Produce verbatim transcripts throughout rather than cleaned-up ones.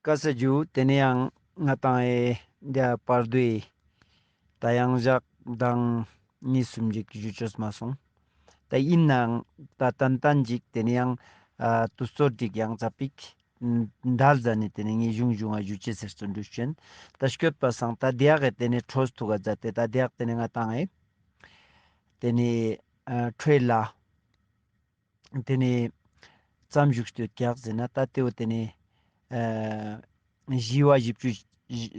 ཀ་ས་ཇུ། ཏེ་ནེ་ཡང་ང་ཏང་ཨེ་འདི་བར་དོའི་ད་ཡང་ཞག་དང་གཉིས་གསུམ་ཅིག་ཞུ་ཅེས་མ་སོང་། ད་ཨིན་ནའང་ད་ཏན་ཏན་ཅིག་ཏེ་ནེ་ཡང་ཨ་དུས་ཚོད་ཅིག་ཡང་ཙ་པིག་འདལ་ཟ་ནེ་ཏེ་ནེ་ངས་གཞུང་གཞུང་ང་ཞུ་ཅེས་ཟེར་བརྩོན་འགྲུས་ཅོ་ཨིན། ད་སྐྱོད་པ་སང་ད་དེ་ཡག་གི་ཏེ་ནེ་འཕྲོས་ཐུག་ག་མཛད་དེ། ད་དེ་ཡག་ཏེ་ནེ་ང་ཏང་ཨེ་ཏེ་ནེ་ཨ་འཕྲོས་ལ་ཏེ་ནེ་ཙམ་ཞུགས་ཏེ་ཡོད་ཀྱག་ཟེར་ན། ད་ཏེ་བོ་ཏེ་ནེ་ཨ་བཞི་བ་བཞི་བཅུ་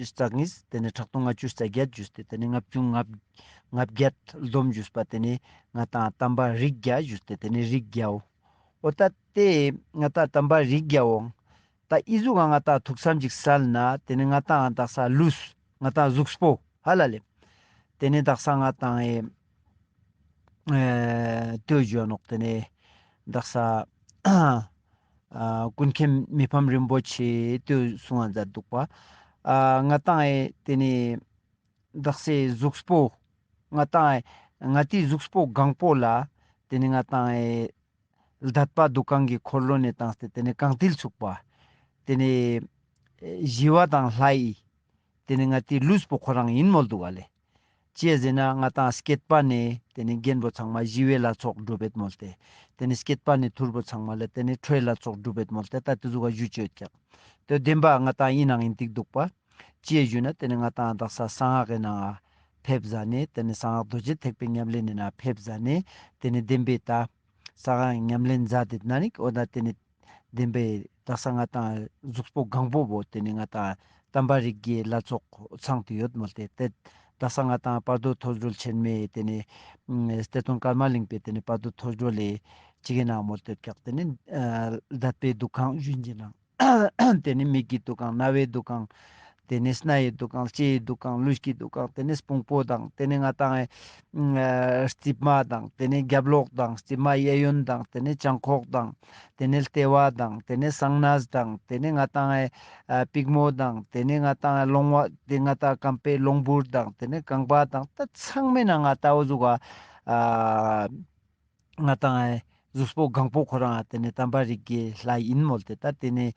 རྩ་གཉིས། ཏེ་ནེ་ཕྲག་དོན་ལྔ་བཅུ་རྩ་བརྒྱད་ཞུས་ཏེ། ཏེ་ནེ་ལྔ་བཅུ་ང་ལྔ་བརྒྱད་སྡོམ་ཞུས་པ། ཏེ་ནེ་ང་ཏང་དམ་པ་རིགས་བརྒྱ་ཞུས་ཏེ། ཏེ་ནེ་རིགས་བརྒྱའོ། འོ་ད་ཏེ་ང་ཏང་དམ་པ་རིགས་བརྒྱའོ། ད་ཨི་ཟུག་ག་ང་ཏང་ཐུགས་བསམ་ཅིག་སལ་ན་ཏེ་ནེ་ང་ཏང་དག་ས་ལུས་ང་ཏང་གཟུགས་པོ་ཧ་ལ་ལེ། ཏེ་ནེ་དག་ས་ང་ཏང་ཨེ་ཨེ་ལྟོས་ཞུ་ནོག། ཏེ་ནེ་དག་ས་ཨ་ཀུན་མཁྱེན་མི་ཕམ་རིན་པོ་ཆེ་ལྟོས་གསུང་ང་མཛད་འདུག་པ། ཨ་ང་ཏང་ཨེ་ཏེ་ནེ་དག་སའི་གཟུགས་པོ་ང་ཏང་ཨེ་ང་ཏིའི་གཟུགས་པོ་གང་པོ་ལ་ཏེ་ནེ་ང་ཏང་ཨེ་ལྡད་པ་འདུ་ཁང་གི་འཁོར་ལོ་ནེ་བཏང་སྟེ་ཏེ་ནེ་རྐང་མཐིལ་ཚུགས་པ། ཏེ་ནེ་ཞི་བ་དང་ལྷ་ཡི་ཏེ་ནེ་ང་ཏིའི་ལུས་པོ་ཁོ་རང་ཨིན་མོལ་འདུག་ག་ལེ། ཅི་ཟེར་ན་ང་ཏང་སྐྱེད་པ་ནེ་ཏེ་ནེ་རྒན་པོ་ཚང་མ་ཞི་བའི་ལྷ་ཚོགས་གྲུབ་པད་མོལ་ཏེ། ཏེ་ནེ་སྐྱེད་པ་ནེ་ཐུར་པོ་ཚང་མ་ལ་ཏེ་ནེ་ཁྲོའི་ལྷ་ཚོགས་གྲུབ་པད་མོལ་ཏེ། ད་ཏེ་ཟུག་ག་ཞུ་ཅེས་ཡོད་ཀྱག། ཏེ་བདེན་པ་ང་ཏང་ཨིན་ནའང་ཨིན་ཏིག་འདུག་པ། ཅི་ཞུ་ན་ཏེ་ནེ་ང་ཏང་དག་ས་གསང་སྔགས་ཀྱི་ནང་ང་ཕེབས་ཟ་ནེ་ཏེ་ནེ་གསང་སྔགས་རྡོ་རྗེ་ཐེག་པའི་ཉམས་ལེན་ནི་ནང་ཕེབས་ཟ་ནེ་ཏེ་ནེ་བདེན་པའི་ད་གསང་སྔགས་ཉམས་ལེན་མཛད་དེ་ན་ནི་འོ་ད་ཏེ་ནེ་བདེན་པའི་དག་ས་ང་ཏང་གཟུགས་པོ་གང་པོ་བོ་ཏེ་ནེ་ང་ཏང་དམ་པ་རིགས་བརྒྱའི་ལྷ་ཚོགས་ཚང་སྟེ་ཡོད་མོལ་ཏེ། ཏེ་དག་ས་ང་ཏང་བར་དོ་ཐོས་གྲོལ་ཆེན་མོའི་ཏེ་ནེ་ཨ་གཏེར་སྟོན་ཀརྨ་གླིང་པའི་ཏེ་ནེ་བར་དོ་ཐོས་གྲོལ་ལེ་ཅིག་གི་ནང་མོལ་ཏེ་ཡོད་ཀྱག། ཏེ་ནེ་ཨ་ལྡད་པའི་འདུ་ཁང་བཞིན་གྱི་ནང་ཏེ་ནེ་མིག་གི་འདུ་ཁང་རྣ་བའི་འདུ་ཁང་ཏེ་ནེ་སྣའི་འདུ་ཁང་ལྕེའི་འདུ་ཁང་ལུས་ཀྱི་འདུ་ཁང་ཏེ་ནེ་དཔུང་པོ་དང་ཏེ་ནེ་ང་ཏང་ཨེ་ཨ་རྩིབ་མ་དང་ཏེ་ནེ་རྒྱབ་ལོགས་དང་རྩིབ་མ་གཡས་གཡོན་དང་ཏེ་ནེ་བྱང་ཁོག་དང་ཏེ་ནེ་ལྟེ་བ་དང་ཏེ་ནེ་གསང་གནས་དང་ཏེ་ནེ་ང་ཏང་ཨེ་ཨ་པིག་མོ་དང་ཏེ་ནེ་ང་ཏང་ཨེ་ལོང་བ་ཏེ་ང་ཏང་རྐང་པའི་ལོང་བུར་དང་ཏེ་ནེ་རྐང་པ་དང་ད་ཚང་མའི་ནང་ང་ཏ་འོ་ཟུག་ག་ཨ་ང་ཏང་ཨེ་གཟུགས་པོ་གང་པོ་ཁོ་རང་ཨ་ཏེ་ནེ་དམ་པ་རིགས་བརྒྱའི་ལྷ་ཨིན་མོལ་ཏེ། ད་ཏེ་ནེ་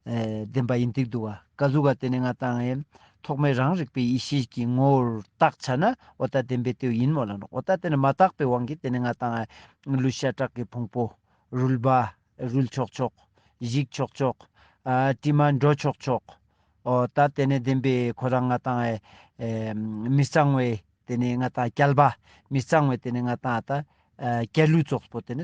ཨེ་བདེན་པ་ཨིན་ཏིག་འདུག་ག། ཀ་ཟུག་ག་ཏེ་ནེ་ང་ཏང་ཨེ་ཐོག་མའི་རང་རིག་པའི་ཡེ་ཤེས་ཀྱི་ངོ་བོར་བརྟག་ཆ་ན་འོ་ད་བདེན་པའི་ཏེ་ཨིན་མོལ་ལ་ནོག། འོ་ད་ཏེ་ནེ་མ་བརྟགས་པའི་དབང་གིས་ཏེ་ནེ་ང་ཏང་ཨེ་ལུས་ཤ་ཁྲག་གི་ཕུང་པོ་རུལ་བ་རུལ་ཆོག་ཆོག་ཞིག་ཆོག་ཆོག་ཨ་དྲི་མ་འགྲོ་ཆོག་ཆོག། འོ་ད་ཏེ་ནེ་བདེན་པའི་ཁོ་རང་ང་ཏང་ཨེ་ཨེ་མི་གཙང་བའི་ཏེ་ནེ་ང་ཏང་རྐྱལ་པ་མི་གཙང་བའི་ཏེ་ནེ་ང་ཏང་ད་ཨ་རྐྱལ་ལུས་ཙོགས་པོ་ཏེ་ནེ་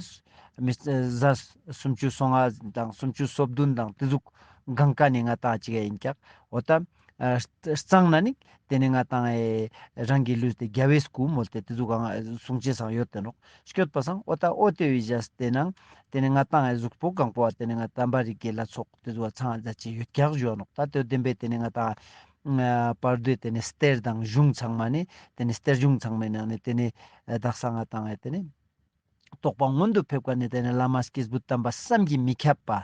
མི་གཟའ་སུམ་ཅུ་སོ་ལྔ་དང་སུམ་ཅུ་སོ་བདུན་དང་ཏེ་ཟུག་གང་ཀ་ནེ་ང་ཏང་ཅིག་ཨིན་ཀྱག། འོ་ད་ཨ་གཙང་ན་ནི་ཏེ་ནེ་ང་ཏང་ཨེ་རང་གི་ལུས་ཏེ་རྒྱལ་བའི་སྐུ་མོལ་ཏེ་ཏེ་ཟུག་གང་གསུང་ཅེས་སང་ཡོད་ཏེ་ནོག། སྐྱོད་པ་སང་འོ་ད་འོ་ཏེ་བོའི་ཞག་ཏེ་ནང་ཏེ་ནེ་ང་ཏང་ཨེ་གཟུགས་པོ་གང་པོ་ཨ་ཏེ་ནེ་ང་དམ་པ་རིགས་བརྒྱའི་ལྷ་ཚོགས་ཏེ་ཟུག་ཚང་མཛད་ཅེས་ཡོད་ཀྱག་ཞུ་ནོག། ད་ཏེ་བདེན་པའི་ཏེ་ནེ་ང་ཏང་ཨ་བར་དོའི་ཏེ་ནེ་གཏེར་དང་གཞུང་ཚང་མ་ནེ་ཏེ་ནེ་གཏེར་གཞུང་ཚང་མའི་ནང་ནེ་ཏེ་ནེ་ཨ་དག་ས་ང་ཏང་ཨེ་ཏེ་ནེ་རྟོགས་པ་མངོན་དུ་ཕེབས་ཀ་ནེ་ཏེ་ནེ་བླ་མ་སྐྱེས་བུ་དམ་པ་བསམ་གྱིས་མི་ཁྱབ་པ་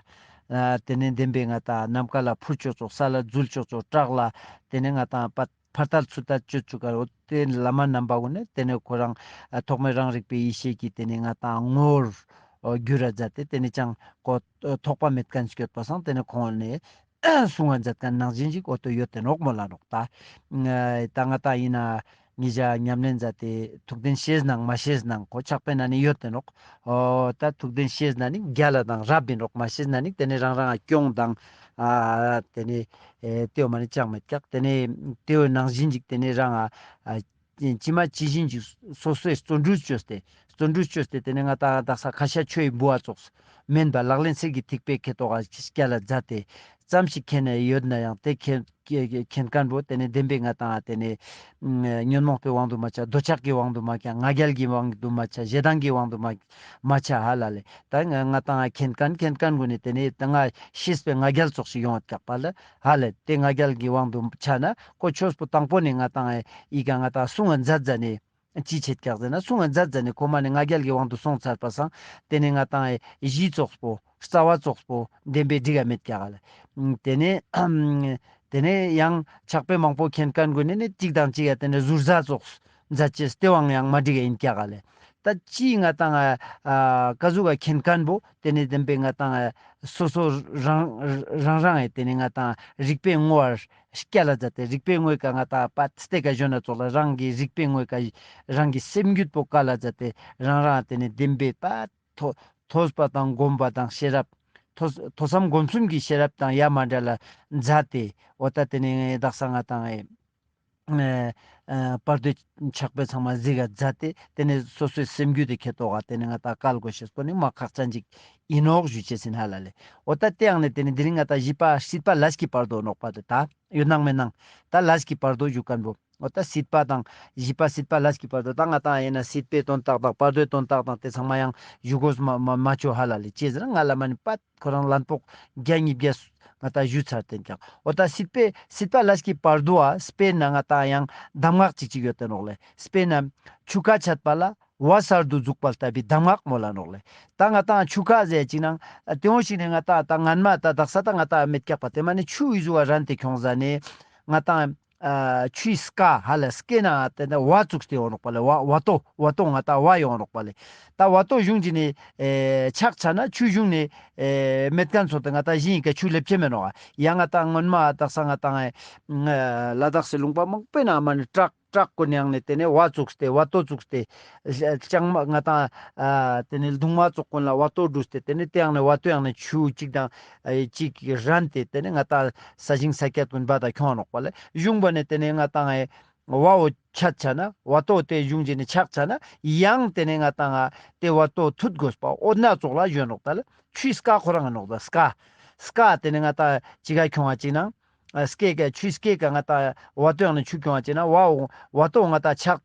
ཨ་ཏེ་ནེ་བདེན་པའི་ང་ཏང་ནམ་མཁའ་ལ་འཕུར་ཆོག་ཆོག་ས་ལ་འཛུལ་ཆོག་ཆོག་བྲག་ལ་ཏེ་ནེ་ང་ཏང་ཕར་ཕར་ལྟ་ཚུར་ལྟ་ཅོ་ཅུག་ག་འོ་ཏེ་བླ་མ་རྣམ་པ་གུན་ནི་ཏེ་ནེ་ཁོ་རང་ཨ་ཐོག་མའི་རང་རིག་པའི་ཡེ་ཤེས་ཀྱི་ཏེ་ནེ་ང་ཏང་ངོ་བོར་འོ་གྱུར་ར་མཛད་དེ་ཏེ་ནེ་ཅང་ཁོ་ཐོགས་པ་མེད་ཁན་སྐྱོད་པ་སང་ཏེ་ནེ་ཁོང་ནེ་གསུང་ང་མཛད་ཁན་ནང་བཞིན་ཞིག་འོ་ཏོ་ཡོད་ཏེ་ནོག་མོལ་ལ་ནོག། ད་ད་ང་ཏང་ཨིན་ན་ཉེ་ཞ་ཉམས་ལེན་མཛད་དེ་ཐུགས་བདེན་ཤེས་ནང་མ་ཤེས་ནང་ཁོ་ཆགས་པའི་ནང་ནེ་ཡོད་ཏེ་ནོག། འོ་ད་ཐུགས་བདེན་ཤེས་ན་ནི་རྒྱལ་ལ་དང་རབ་ཨིན་ནོག། མ་ཤེས་ན་ནི་ཏེ་ནེ་རང་རང་ང་སྐྱོན་དང་ཨ་ཏེ་ནེ་ཨེ་ཏེའོ་མ་ནེ་ཅང་མེད་ཀྱག། ཏེ་ནེ་ཏེའོ་ནང་བཞིན་ཞིག་ཏེ་ནེ་རང་ཨ་ཨ་ཅི་མ་ཅི་བཞིན་ཅིག་སོ་སོའི་བརྩོན་འགྲུས་བཅོས་ཏེ་བརྩོན་འགྲུས་བཅོས་ཏེ་ཏེ་ནེ་ང་ཏང་དག་ས་ཁ་ཤས་ཆོས་འབུལ་བ་ཙོགས་མེན་པ་ལག་ལེན་གསེར་གྱི་ཐིགས་པའི་ཁེ་ཏོག་ག་སྐྱ་ལ་མཛད་དེ་ཙམ་ཞིག་མཁྱེན་ནེ་ཡོད་ན་ཡང་ཏེ་མཁྱེན་མཁྱེན་མཁན་པོ་ཏེ་ནེ་བདེན་པའི་ང་ཏང་ཏེ་ནེ་ཉོན་མོངས་པའི་དབང་དུ་མ་ཆ། འདོད་ཆགས་ཀྱི་དབང་དུ་མ་ཆ། ང་རྒྱལ་གྱི་དབང་དུ་མ་ཆ། ཞེ་སྡང་གི་དབང་དུ་མ་མ་ཆ་ཧ་ལ་ལེ། ད་ང་ང་ཏང་མཁྱེན་མཁན་མཁྱེན་མཁན་གུན་ནི་ཏེ་ནེ་ད་ང་ཤེས་པའི་ང་རྒྱལ་ཙོགས་ཤིག་ཡོང་བ་ཀྱག་པ་ལ། ཧ་ལ་ཏེ་ང་རྒྱལ་གྱི་དབང་དུ་ཆ་ན་ཁོ་ཆོས་པོ་དང་པོ་ནེ་ང་ཏང་ཨི་ཀ་ང་ཏང་གསུང་ང་མཛད་ཟ་ནེ་ཅི་བྱེད་ཀྱག་ཟེར་ན་གསུང་ང་མཛད་ཟ་ནེ་ཁོ་མ་ནེ་ང་རྒྱལ་གྱི་དབང་དུ་སོང་ཚར་པ་སང་ཏེ་ནེ་ང་ཏང་ཨི་གཞི་ཙོགས་པོ་རྩ་བ་ཙོགས་པོ་བདེན་པའི་འགྲིག་ག་མེད་ཀྱག་ལ། ཏེ་ནེ་ཏེ་ནེ་ཡང་ཕྱག་དཔེ་མང་པོ་མཁྱེན་མཁན་གུན་ནི་ནི་གཅིག་དང་གཅིག་ཡ་ཏེ་ནེ་ཟུར་ཟ་ཙོགས་མཛད་ཅེས་ཏེ་བོའང་ཡང་མ་འགྲིག་ག་ཨིན་ཀྱག་ལེ། ད་ ད་ཅི་ང་ཏང་ཨ་ཀ་ཟུག་ག་མཁྱེན་མཁན་བོ་ཏེ་ནེ་བདེན་པའི་ང་ཏང་ཨ་སོ་སོ་རང་རང་རང་ཨེ་ཏེ་ནེ་ང་ཏང་རིག་པའི་ངོ་བོ་སྐྱལ་ལ་མཛད་དེ། རིག་པའི་ངོས་ཀ་ང་ཏང་པ་སྟེ་ཀ་གཞོན་ན་ཙོགས་ལ་རང་གི་རིག་པའི་ངོས་ཀ་རང་གི་སེམས་རྒྱུད་པོ་བཀལ་ལ་མཛད་དེ། རང་རང་ཏེ་ནེ་བདེན་པའི་པ་ཐོས་པ་དང་སྒོམ་པ་དང་ཤེས་རབ། ཐོས་ཐོས་བསམ་སྒོམ་གསུམ་གྱི་ཤེས་རབ་དང་ཡ་མ་བྲལ་ལ་མཛད་དེ། འོ་ད་ཏེ་ནེ་དག་ས་ང་ཏང་ཨེ་ཨ་བར་དོའི་ཕྱག་དཔེ་ཚང་མ་གཟིགས་ཀ་མཛད་དེ། ཏེ་ནེ་སོ་སོའི་སེམས་རྒྱུད་དེ་ཁེ་ཏོག་ག་ཏེ་ནེ་ང་ཏང་བཀལ་དགོས་ཤེས་པོ་ནི་མ་ཁག་ཅན་ཅིག་ཨིན་ནོག་ཞུ་ཅེས་ཨིན་ཧ་ལ་ལེ། འོ་ད་ཏེ་ཡང་ནེ་ཏེ་ནེ་དེ་རིང་ང་ཏང་བཞི་པ་སྲིད་པ་ལས་ཀྱི་བར་དོ་ནོག་པ་ཏེ་ད་ཡོད་ནང་མེད་ནང་ད་ལས་ཀྱི་བར་དོ་ཞུ་མཁན་བོ། འོ་ད་སྲིད་པ་དང་བཞི་པ་སྲིད་པ་ལས་ཀྱི་བར་དོ་ད་ང་ཏང་ཨེ་ན་སྲིད་པའི་དོན་དག་དང་བར་དོའི་དོན་དག་དང་ཏེ་ཚང་མ་ཡང་ཞུ་དགོས་མ་མ་མ་ཆོག་ཧ་ལ་ལེ། ཅི་ཟེར་ན་ང་ལ་མ་ནི་པ་ཁོ་རང་ལན་ཕོག་བརྒྱ་ཉིས་བརྒྱ་ང་ཏང་ཞུ་ཚར་ཏེ་ཀྱང་། འོ་ད་སྲིད་པའི་སྲིད་པ་ལས་ཀྱི་བར་དོ་ཨ་དཔེར་ན་ང་ཏང་ཡང་གདམས་ངག་ཅིག་ཅིག་ཡོད་དེ་ནོག་ལེ། དཔེར་ན་ཆུ་ཁ་ཆད་པ་ལ་བ་གསར་དུ་འཛུགས་པ་ལྟ་བུའི་གདམས་ངག་མོལ་ལ་ནོག་ལེ། ད་ང་ཏང་ཆུ་ཁ་ཟེར་ཅིག་ནང་ཏེ་འོ་ཞིག་ནེ་ང་ཏང་ད་ངན་མ་ད་དག་ས་ད་ང་ཏང་མེད་ཀྱག་པ་ཏེ་མ་ནི་ཆུ་ཡི་ཟུ་བ་རན་ཏེ་ཁྱོང་ཟ་ནེ་ང་ཏང་ཨ་ཆུའི་སྐ་ཧ་ལ་སྐེ་ན་ཏེ་ནེ་བ་བཙུགས་ཏེ་ཡོང་ནོག་པ་ལེ། བ་བ་ཏོ་བ་ཏོ་ང་ཏང་བ་ཡོང་ནོག་པ་ལེ། ད་བ་ཏོ་གཞུང་གི་ནི་ཨེ་ཆག་ཆ་ན་ཆུ་གཞུང་ནི་ཨེ་མེད་མཁན་ཚོ་ཏེ་ང་ཏང་ཞིང་གི་ཆུ་ལེབ་ཆེ་མེད་ནོག་ཨ། ཡང་ང་ཏང་སྔོན་མ་དག་ས་ང་ཏང་ཨེ་ལ་དྭགས་སི་ལུང་པ་མང་པོའི་ནང་མ་ནི་བྲག་བྲག་ཀུན་ཡང་ནི་ཏེ་ནེ་བ་བཙུགས་ཏེ་བ་ཏོ་བཙུགས་ཏེ་ལྕང་མ་ང་ཏང་ཨ་ཏེ་ནེ་གདུང་མ་ཙོགས་ཀུན་ལ་བ་ཏོ་བྲུས་ཏེ་ཏེ་ནེ་ཏེ་ཡང་ནི་བ་ཏོ་ཡང་ནི་ཆུ་གཅིག་དང་ཨེ་གཅིག་རན་ཏེ་ཏེ་ནེ་ང་ཏང་ས་ཞིང་ས་སྐྱ་ཀུན་པ་དང་ཁྱོང་ནོག་པ་ལེ། གཞུང་པ་ནི་ཏེ་ནེ་ང་ཏང་ཨེ་བ་འོ་ཆད་ཆ་ན་བ་ཏོ་ཏེ་གཞུང་གི་ནི་ཆག་ཆ་ན་ཡང་ཏེ་ནེ་ང་ཏང་ཨ་ཏེ་བ་ཏོ་ཐུད་དགོས་པ་འོ་ན་ཙོགས་ལ་ཞུ་ནོག་ད་ལེ། ཆུའི་སྐ་ཁོ་རང་ནོག་ད་སྐ་སྐ་ཏེ་ནེ་ང་ཏང་ཅི་ག་ཁྱོང་བ་ཅིག་ནང་ཨ་སྐེ་ཀ་ཆུའི་སྐེ་ཀ་ང་ཏང་བ་ཏོ་ཡང་ནི་ཆུ་ཁྱོང་བ་ཅིག་ན་བ་འོ་བ་ཏོ་ང་ཏང་ཆག་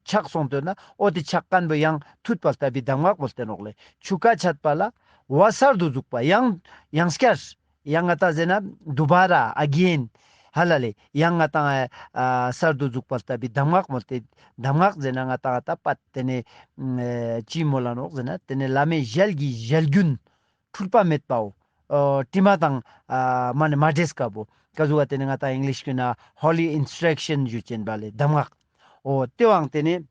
ཆག་སོང་དོན་ན་འོ་ཏེ་ཆག་མཁན་བོ་ཡང་ཐུད་པ་ལྟ་བུའི་གདམས་ངག་མོལ་ཏེ་ནོག་ལེ། ཆུ་ཁ་ཆད་པ་ལ་བ་གསར་དུ་འཛུགས་པ་ཡང་ཡང་བསྐྱར་ཡང་ང་ཏང་ཟེར་ན་དུ་བ་ར་ཨ་གེན་ཧ་ལ་ལེ། ཡང་ང་ཏང་ཨ་གསར་དུ་འཛུགས་པ་ལྟ་བུའི་གདམས་ངག་མོལ་ཏེ་གདམས་ངག་ཟེར་ན་ང་ཏང་ཨ་ད་པ་ཏེ་ནེ་ཨ་ཅི་མོལ་ལ་ནོག་ཟེར་ན་ཏེ་ནེ་བླ་མའི་ཞལ་གྱི་ཞལ་རྒྱུན་འཁྲུལ་པ་མེད་པའོ། ཨ་དྲི་མ་དང་ཨ་མ་ནེ་མ་འདྲེས་ཀ་བོ། ཀ་ཟུག་ག་ཏེ་ནེ་ང་ཏང་ཨིང་ལིཤ་གུན་ན་Holy Instruction ཞུ་ཅེན་པ་ལེ་གདམས་ངག་འོ་ཏེ་བོའང་ཏེ་ནེ་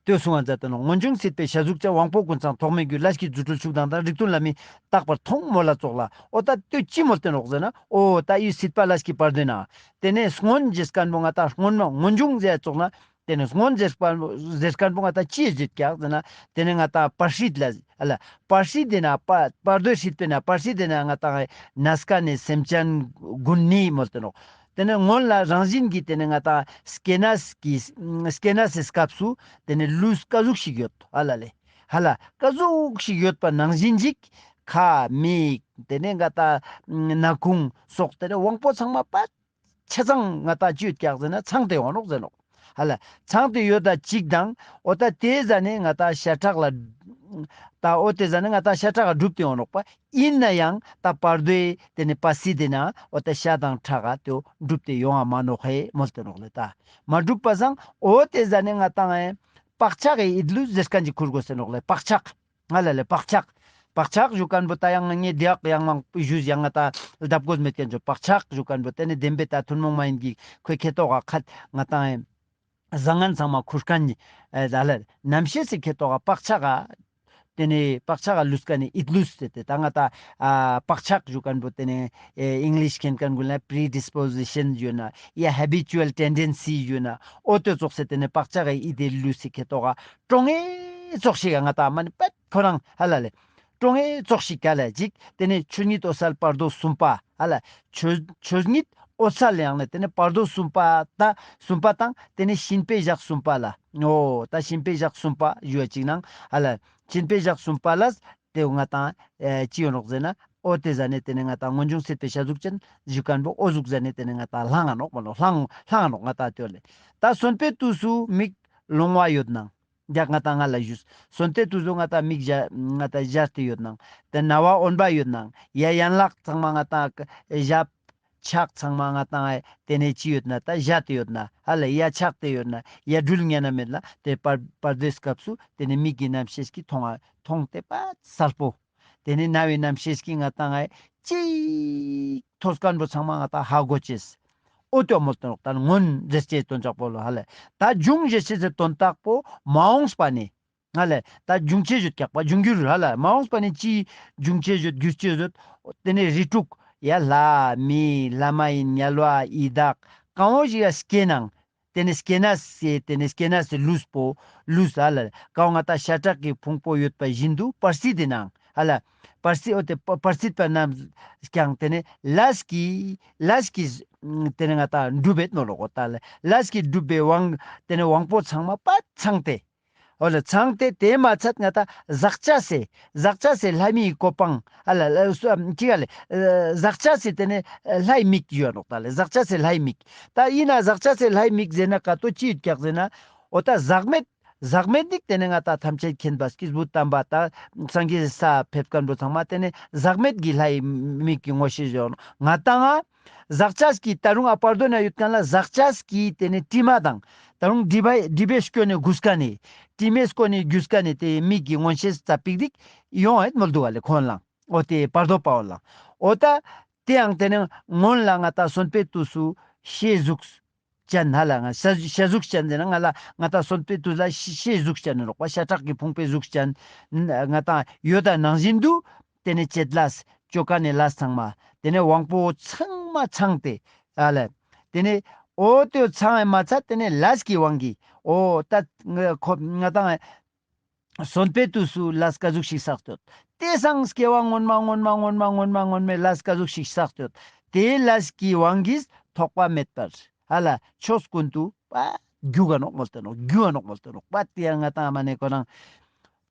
ཏེ་གསུང་བ་མཛད་དེ་ནོག། སྔོན་བྱུང་སྲིད་པའི་བྱ་གཟུགས་ཅན། དབང་པོ་ཀུན་ཚང་ཐོགས་མེད་རྒྱུ། ལས་ཀྱི་རྫུ་འཕྲུལ་ཤུགས་དང་ལྡན། རིགས་མཐུན་ལྷ་མིས་རྟག་པར་མཐོང་མོལ་ལ་ཙོགས་ལ། འོ་ད་ཏེ་ཅི་མོལ་ཏེ་ནོག་ཟེར་ན་འོ་ད་འི་སྲིད་པ་ལས་ཀྱི་བར་དོའི་ནང་ཏེ་ནེ་སྔོན་ཟེར་མཁན་བོ་ང་ཏང་སྔོན་མ་སྔོན་བྱུང་ཟེར་ཙོགས་ན་ཏེ་ནེ་སྔོན་ཟེར་མཁན་བོ་ཟེར་མཁན་བོ་ང་ཏང་ཅི་ཟེར་ཀྱག་ཟེར་ན་ཏེ་ནེ་ང་ཏང་བར་སྲིད་ལ་ཨ་ལ་བར་སྲིད་དེ་ན་བར་བར་དོའི་སྲིད་པའི་ན་བར་སྲིད་དེ་ན་ང་ཏང་ནས་ཀ་ནེ་སེམས་ཅན་ཀུན་ནི་མོལ་ཏེ་ནོག། ཏེ་ནེ་སྔོན་ལ་རང་བཞིན་གྱི་ཏེ་ནེ་ང་ཏང་སྐྱེ་གནས་ཀྱི་སྐྱེ་གནས་སི་སྐབས་སུ་ཏེ་ནེ་ལུས་ཀ་ཟུག་ཞིག་ཡོད་ཧ་ལ་ལེ། ཧ་ལ་ཀ་ཟུག་ཞིག་ཡོད་པ་ནང་བཞིན་ཅིག་ཁ་མིག་ཏེ་ནེ་ང་ཏང་སྣ་ཁུང་སོགས་ཏེ་ནེ་དབང་པོ་ཚང་མ་པ་ཆ་ཚང་ང་ཏང་ཅི་ཡོད་ཀྱག་ཟེར་ན་ཚང་སྟེ་ཡོང་ནོག་ཟེར་ནོག། ཧ་ལ་ཚང་སྟེ་ཡོད་ད་ཅིག་དང་འོ་ད་ཏེ་ཟ་ནེ་ང་ཏང་ཤ་ཁྲག་ལ་ད་འོ་ཏེ་ཟ་ནེ་ང་ཏང་ཤ་ཁྲག་ག་གྲུབ་སྟེ་ཡོང་ནོག་པ། ཨིན་ན་ཡང་ད་བར་དོའི་ཏེ་ནེ་པ་སྲིད་དེ་ན་འོ་ད་ཤ་དང་ཁྲག་ག་ཏེ་གྲུབ་སྟེ་ཡོང་ང་མ་ནོག་ཧེ་མོལ་ཏེ་ནོག་ལེ། ད་མ་གྲུབ་པ་སང་འོ་ཏེ་ཟ་ནེ་ང་ཏང་ཨེ་བག་ཆགས་ཀྱི་ཡིད་ལུས་ཟེར་མཁན་ཅིག་ཁུར་དགོས་ཟེར་ནོག་ལེ། བག་ཆགས། ང་ལ་ལེ་བག་ཆགས། བག་ཆགས་ཞུ་མཁན་བོ་ད་ཡང་ངས་དེ་ཡག་ཡང་མང་པོ་ཞུས་ཡང་ང་ད་ལྡབ་དགོས་མེད་མཁན་ཅོ། བག་ཆགས་ཞུ་མཁན་བོ་ཏེ་ནེ་བདེན་པའི་ད་ཐུན་མོང་མ་ཡིན་གྱི་ཁོའི་ཁེ་ཏོག་ག་ཁད་ང་ཏང་ཨེ་བཟང་ངན་ཚང་མ་ཁུར་མཁན་ཨེ་ད་ལེ་རྣམ་ཤེས་སི་ཁེ་ཏོག་ག་བག་ཆགས་ག་ཏེ་ནེ་བག་ཆགས་ག་ལུས་མཁན་ནི་ཡིད་ལུས་ཟེར་ཏེ་ད་ང་ད་ཨ་བག་ཆགས་ཞུ་མཁན་བོ་ཏེ་ནེ་ཨེ་ཨིང་ལིཤ་མཁྱེན་མཁན་ཀུན་ལ་predisposition ཞུ་ན་ཡ་habitual tendency ཞུ་ན་འོ་ཏེ་ཙོགས་སེ་ཏེ་ནེ་བག་ཆགས་ག་ཡིད་དེ་ལུས་སི་ཁེ་ཏོག་ག་ཀྲོང་ངེ་ཙོགས་ཤིག་ག་ང་ཏང་མ་ནི་པད་ཁོ་རང་ཧ་ལ་ལེ། ཀྲོང་ངེ་ཙོགས་ཤིག་ག་ལ་ཅིག་ཏེ་ནེ་ཆོས་ཉིད་འོད་གསལ་བར་དོ་གསུམ་པ་ཧ་ལ། ཆོས་ཆོས་ཉིད་འོད་གསལ་ཡང་ནི་ཏེ་ནེ་བར་དོ་གསུམ་པ་ད་གསུམ་པ་དང་ཏེ་ནེ་སྦྱིན་པའི་ཞག་གསུམ་པ་ལ། འོ་ད་སྦྱིན་པའི་ཞག་གསུམ་པ་ཞུ་བ་ཅིག་ནང་ཧ་ལ། སྦྱིན་པའི་ཞག་གསུམ་པ་ལ་ཏེ་ང་ཏང་ཨེ་ཅི་ཡོད་ནོག་ཟེར་ན་འོ་ཏེ་ཟ་ནེ་ཏེ་ནེ་ང་ཏང་སྔོན་བྱུང་སྲིད་པའི་བྱ་གཟུགས་ཅན་ཞུ་མཁན་བོ་འོ་ཟུག་ཟ་ནེ་ཏེ་ནེ་ང་ཏང་ལྷང་ང་ནོག་མ་ནོག་ལྷང་ལྷང་ང་ནོག་ང་ཏང་ཏེ་ལེ། ད་གསོན་པོའི་དུས་སུ་མིག་ལོང་བ་ཡོད་ནང་། རྒྱག་ང་ཏང་ང་ལ་ཞུས། གསོན་ཏེ་དུས་སུ་ང་ཏང་མིག་ཞ་ང་ཏང་ཞར་ཏེ་ཡོད་ནང་། ཏེ་རྣ་བ་འོན་པ་ཡོད་ནང་། ཡ་ཡན་ལག་ཚང་མ་ང་ཏང་ཞབས་ཕྱག་ཚང་མ་ང་ཏང་ཨེ་ཏེ་ནེ་ཅི་ཡོད་ན་ད་ཞ་ཏེ་ཡོད་ན་ཧ་ལ་ཡ་ཆག་སྟེ་ཡོད་ན་ཡ་སྦྲུལ་ཉན་ན་མེད་ལ་ཏེ་བར་བར་དོའི་སྐབས་སུ་ཏེ་ནེ་མིག་གི་རྣམ་ཤེས་ཀྱི་མཐོང་ང་མཐོང་སྟེ་པ་གསལ་པོ། ཏེ་ནེ་རྣ་བའི་རྣམ་ཤེས་ཀྱི་ང་ཏང་ཨེ་ཅིག་ཐོས་མཁན་བོ་ཚང་མ་ང་ཏང་ཧ་གོ་ཅེས། འོ་ཏེ་མོལ་ཏེ་ནོག་ད་སྔོན་ཟེར་ཅེས་དོན་དག་པོ་ལོ་ཧ་ལ། ད་འབྱུང་ཟེར་ཅེས་སི་དོན་དག་པོ་མ་འོངས་པ་ནི། ཧ་ལ་ད་འབྱུང་ཅེས་ཡོད་ཀྱག་པ། འབྱུང་འགྱུར་ཧ་ལ་མ་འོངས་པ་ནི་ཅི་འབྱུང་ཅེས་ཡོད་འགྱུར་ཅེས་ཡོད། དེ་ནས་རིགས་དྲུག་ཡ་ལྷ་མི་ལྷ་མ་ཡིན་དམྱལ་བ་ཡི་དྭགས་གང་བོ་ཞིག་ཡ་སྐྱེ་ནའང་། དེ་ནས་སྐྱེ་ན་སེ་དེ་ནས་སྐྱེ་ན་སེ་ལུས་པོ་ལུས་ཧ་ལ་གང་བོ་ང་ད་ཤ་ཁྲག་གི་ཕུང་པོ་ཡོད་པ་བཞིན་དུ་བར་སྲིད་དེ་ནའང་ཧ་ལ་བར་སྲིད་འོ་དེ་བར་སྲིད་པ་རྣམས་ཀྱང་དེ་ནས་ལས་ཀྱི་ལས་ཀྱི་དེ་ནས་ང་ད་འགྲུབ་པའི་ནོ་ལོག་གོ་ད་ལས་ཀྱི་འགྲུབ་པའི་དབང་དེ་ནས་དབང་པོ་ཚང་མ་པ་ཚང་སྟེ། འོ་ལ་ཚང་སྟེ་དེ་མ་ཚད་ང་ད་ཟག་བཅས་སེ་ཟག་བཅས་སེ་ལྷ་མིའི་གོ་འཕང་ཨ་ལ་ལ་སུ་ཨམ་ཅི་ག་ལེ་ཨ་ཟག་བཅས་སེ་དེ་ནས་ལྷའི་མིག་ཡོད་ནོག་ད་ལེ་ཟག་བཅས་སེ་ལྷའི་མིག་ད་ཡིན་ན་ཟག་བཅས་སེ་ལྷའི་མིག་ཟེར་ན་ག་ཏོ་ཅི་ཡོད་ཀྱག་ཟེར་ན་འོ་ད་ཟག་མེད་ཟག་མེད་ནི་དེ་ནས་ང་ད་ཐམས་ཅད་མཁྱེན་པ་སྐྱེས་བུ་དམ་པ་ད་སངས་རྒྱས་ས་ཕེབས་མཁན་པོ་ཚང་མ་དེ་ནས་ཟག་མེད་ཀྱི་ལྷའི་མིག་གི་ངོ་ཤེས་ཡོད་ནོག་ང་ད་ང་ཟག་བཅས་ཀྱི་ད་རུང་ཨ་བར་དོ་ན་ཡོད་མཁན་ལ་ཟག་བཅས་ཀྱི་དེ་ནས་དྲི་མ་དང་ད་རུང་སྒྲིབ་པ་སྒྲིབ་པའི་སྐྱོན་ནས་གོས་མཁན་ནི་དྲི་མས་གོས་ནས་གོས་མཁན་ནི་དེ་མིག་གི་མངོན་ཤེས་ཙ་པིག་རིག་ཡོང་ཨེ་མོལ་འདུག་ག་ལེ་ཁོང་ལ། འོ་དེ་བར་དོ་པའོ་ལ། འོ་ད་དེའང་དེ་ནས་སྔོན་ལ་ང་ད་གསོན་པའི་དུས་སུ་ཤེས་གཟུགས་ཅན་ཧ་ལ་ང་ཤ་ཤ་གཟུགས་ཅན་ཟེར་ན་ང་ལ་ང་ད་གསོན་པའི་དུས་ལ་ཤེས་ཤེས་གཟུགས་ཅན་ནི་རོགས་པ་ཤ་ཁྲག་གི་ཕུང་པོའི་གཟུགས་ཅན་ང་ད་ཡོད་ད་ནང་བཞིན་དུ། དེ་ནས་བྱེད་ལས་ཅོ་ཀ་ནས་ལས་ཚང་མ་དེ་ནས་དབང་པོ་ཚང་མ་ཚང་སྟེ་ཨ་ལ། དེ་ནས་འོ་དེ་ཚང་ཨེ་མ་ཚད་དེ་ནས་ལས་ཀྱི་དབང་གིས་འོ་ད་ང་ཁོ་ང་ཏང་གསོན་པའི་དུས་སུ་ལས་ཀ་ཟུག་ཞིག་བསགས་ཏེ་ཡོད། དེ་སང་སྐྱེ་བ་སྔོན་མ་སྔོན་མ་སྔོན་མ་སྔོན་མའི་ལས་ཀ་ཟུག་ཞིག་བསགས་ཏེ་ཡོད། དེ་ལས་ཀྱི་དབང་གིས་ཐོགས་པ་མེད་པར་ཧ་ལ་ཆོས་ཀུན་ཏུ་པ་རྒྱུག་ག་ནོག་མོལ་ཏེ་ནོག་རྒྱུག་ག་ནོག་མོལ་ཏེ་ནོག་པ་དེ་ཡང་ང་ཏང་མ་ནེ་ཁོ་རང་།